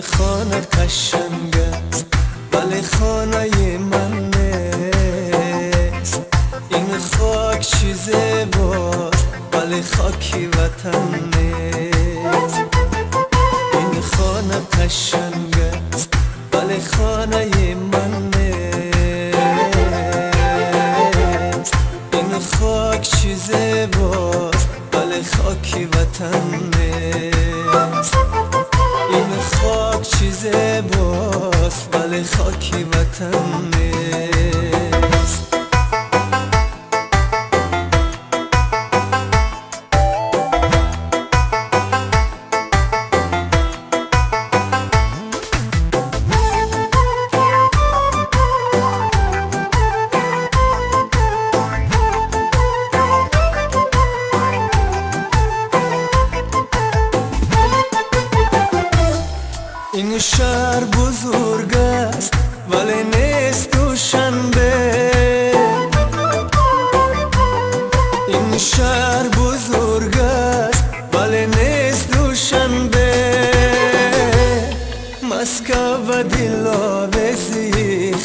Ин хона қашанг аст, вале хонаи ман нест. Ин хок чӣ зебост, вале хоки ватан нест. Ин хона қашанг аст, вале хонаи ман нест. Ин хок чӣ зебост, вале хоки ватан нест. Ин хок чӣ зебост, вале хоки ватан нест. Ин шаҳр бузург аст, вале нест Душанбе. Ин шаҳр бузург аст, вале нест Душанбе. Москва ба диловези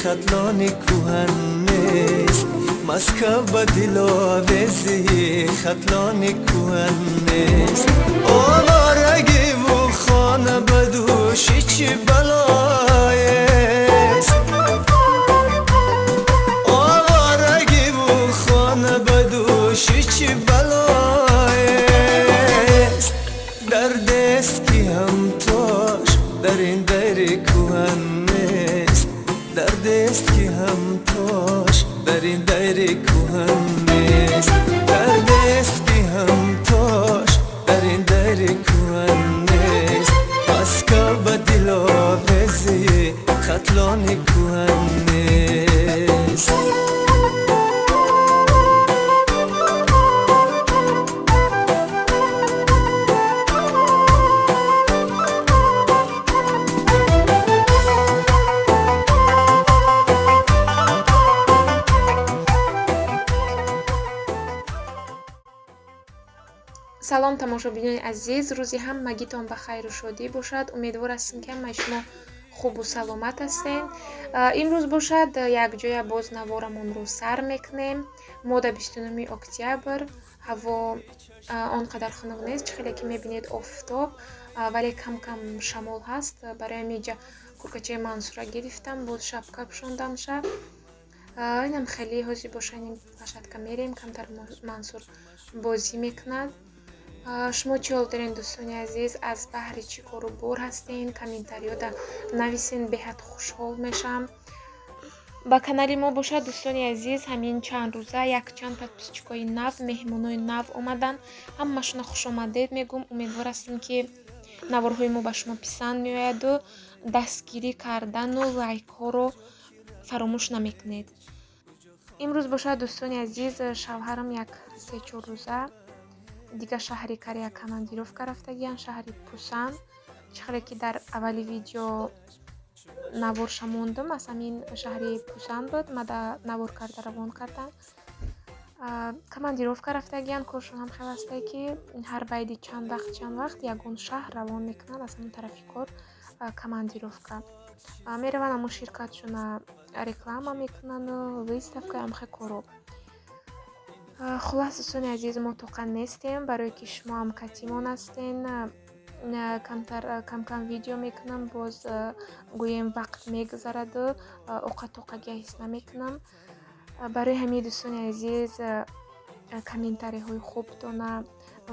Хатлони кӯҳан нест. Москва ба диловези Хатлони кӯҳан нест. Оворагиву хона ба дӯши чӣ балоест. Оворагиву хона ба дӯши чӣ балоест. Дардест, ки ҳамтош дар ин дайри кӯҳан нест. Дардест, ки ҳамтош дар ин дайри кӯҳан нест. Дардест, ки ҳамтош дар ин дайри кӯҳан нест. Москва ба диловези Хатлони кӯҳан нест. Салом, тамошобинони азиз, рӯзи ҳамагитон ба хайру шодӣ бошад. Умедвор ҳастем, ки ҳамаи шумо хубу саломат ҳастем. Имрӯз бошад, якҷоя боз наворамонро сар мекунем. Мо да 29 октябр, ҳаво он қадар хунук нест, чӣ хеле ки мебинед, офтоб, вале кам-кам шамол ҳаст. Барои ҳамин иҷа куркачаи Мансура гирифтам, боз шапка пӯшондам ша. Инам хеле ҳозир бошад, ин площадка мерем, камтар Мансур бозӣ мекунад. Шумо чӣ ҳол дорен, дӯстони азиз? Аз баҳри чӣ кору бор ҳастен? Комментариёда нависен, беҳад хушҳол мешавам. Ба канали мо бошад, дӯстони азиз, ҳамин чанд рӯза якчанд подписчикои нав, меҳмонои нав омаданд. Ҳамашона хушомадед мегӯм. Умедвор ҳастем, ки наворҳои мо ба шумо писанд меояду дастгирӣ кардану лайкҳоро фаромӯш намекунед. Имрӯз бошад, дӯстони азиз, шавҳарам як 3-4 рӯза дигар шаҳри Корея командировка рафтагиянд, шаҳри Пусан. Чӣ хеле ки дар аввали видео наворша мондам, аз ҳамин шаҳри Пусан буд, ма да навор карда равон кардам. Командировка рафтагиянд, коршон ҳам хел ҳастае, ки ҳар байди чанд вақт, чанд вақт ягон шаҳр равон мекунанд, аз ҳамон тарафи кор командировка мераванд, ҳамон ширкатшона реклама мекунану выставка, ҳамхел коро. Хуллас, дӯстони азиз, мо тоқа нестем, барое ки шумо ҳам катимон ҳастен. Камтар кам-кам видео мекунам, боз гӯем, вақт мегузараду оқа-тоқагия ҳис намекунам. Барои ҳамин, дӯстони азиз, комментариҳои хубтона,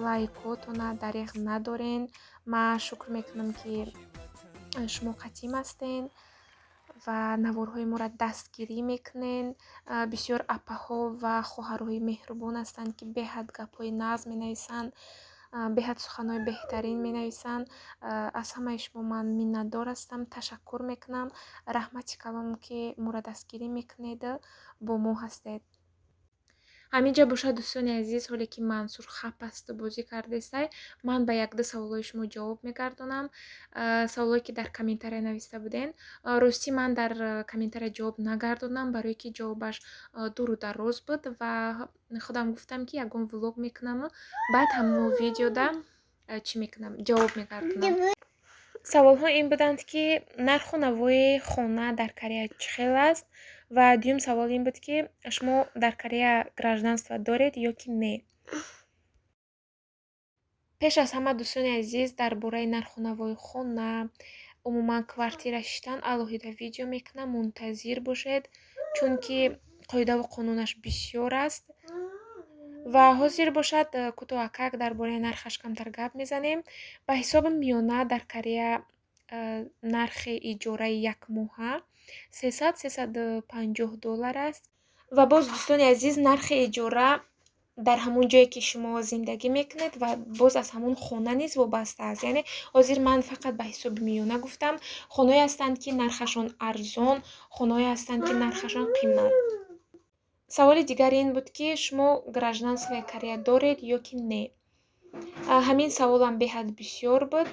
лайкотона дареғ надорен. Ман шукр мекунам, ки шумо қатим ҳастен ва наворҳои моро дастгирӣ мекунен. Бисёр апаҳо ва хоҳарҳои меҳрубон ҳастанд, ки беҳад гапҳои нағз менависанд, беҳад суханҳои беҳтарин менависанд. Аз ҳамаи шумо ман миннатдор ҳастам, ташаккур мекунам. Раҳмати калон, ки моро дастгирӣ мекунеду бо мо ҳастед. Ҳамин ҷа бошад, дӯстони азиз, ҳоле ки Мансур хап асту бозӣ кардестай, ман ба якду саволҳои шумо ҷавоб мегардонам, саволҳое ки дар комментария нависта буден. Ростӣ, ман дар комментария ҷавоб нагардонам, барое ки ҷавобаш дуру дароз буд ва худам гуфтам, ки ягон влог мекунаму баъд ҳамон видеода чӣ мекунам, ҷавоб мегардонам. Саволҳо ин буданд, ки нарху навои хона дар Корея чӣ хел аст, ва дуюм савол ин буд, ки шумо дар Корея гражданство доред ё ки не. Пеш аз ҳама, дӯстони азиз, дар бораи нарху навои хона, умуман квартира шиштан алоҳида видео мекунам, мунтазир бошед, чунки қоидаву қонунаш бисёр аст. Ва ҳозир бошад, кӯтоҳакак дар бораи нархаш камтар гап мезанем. Ба ҳисоби миёна дар Корея нархи иҷораи якмоҳа 300-350 доллар аст. Ва боз, дӯстони азиз, нархи иҷора дар ҳамон ҷое, ки шумо зиндагӣ мекунед, ва боз аз ҳамон хона низ вобаста аст. Яъне ҳозир ман фақат ба ҳисоби миёна гуфтам. Хонаҳое ҳастанд, ки нархашон арзон, хонаҳое ҳастанд, ки нархашон қимат. Саволи дигар ин буд, ки шумо гражданствои Корея доред ё ки не. Ҳамин саволам беҳад бисёр буд.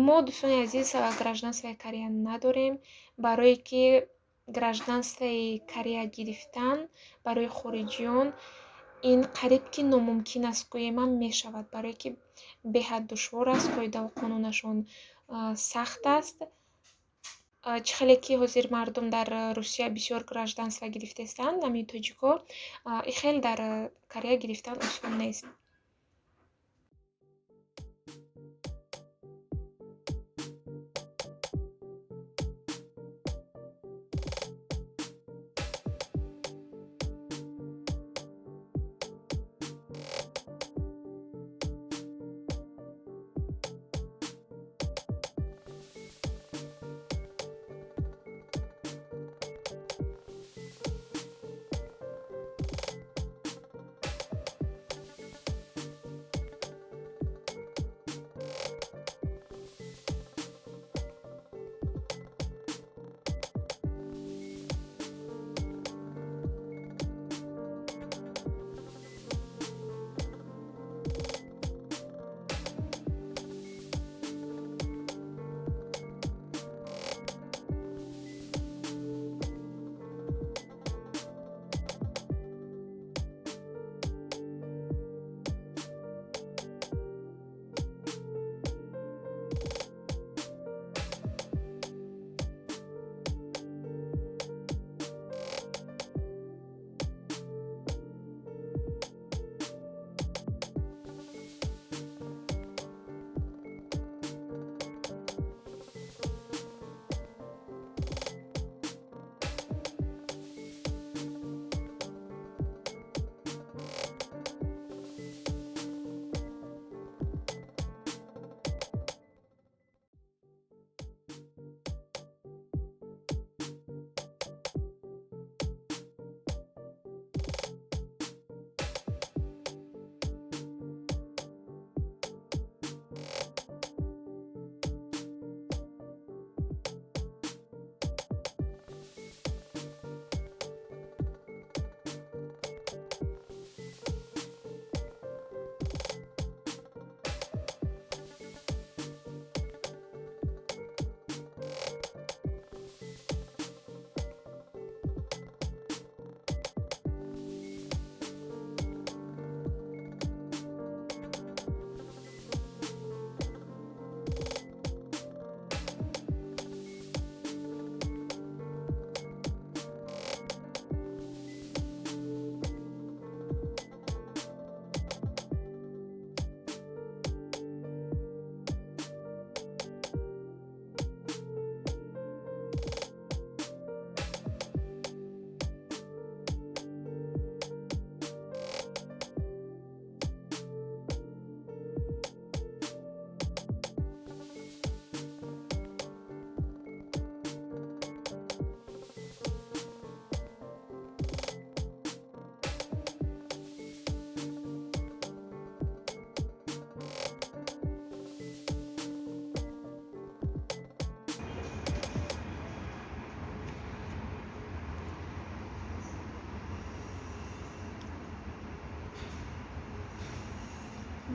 Мо, дӯстони азиз, гражданствои Корея надорем, барое ки гражданствои Корея гирифтан барои хориҷиён ин қариб ки номумкин аст, гӯемам мешавад, барое ки беҳад душвор аст, қоидаву қонунашон сахт аст. Чӣ хеле ки ҳозир мардум дар Русия бисёр гражданство гирифтаистанд, ҳамин тоҷико, ин хел дар Корея гирифтан осон нест.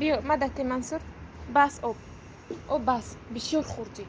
Биё, мадате, Мансур. Бас, об. Об бас, бисёр хӯрдӣ.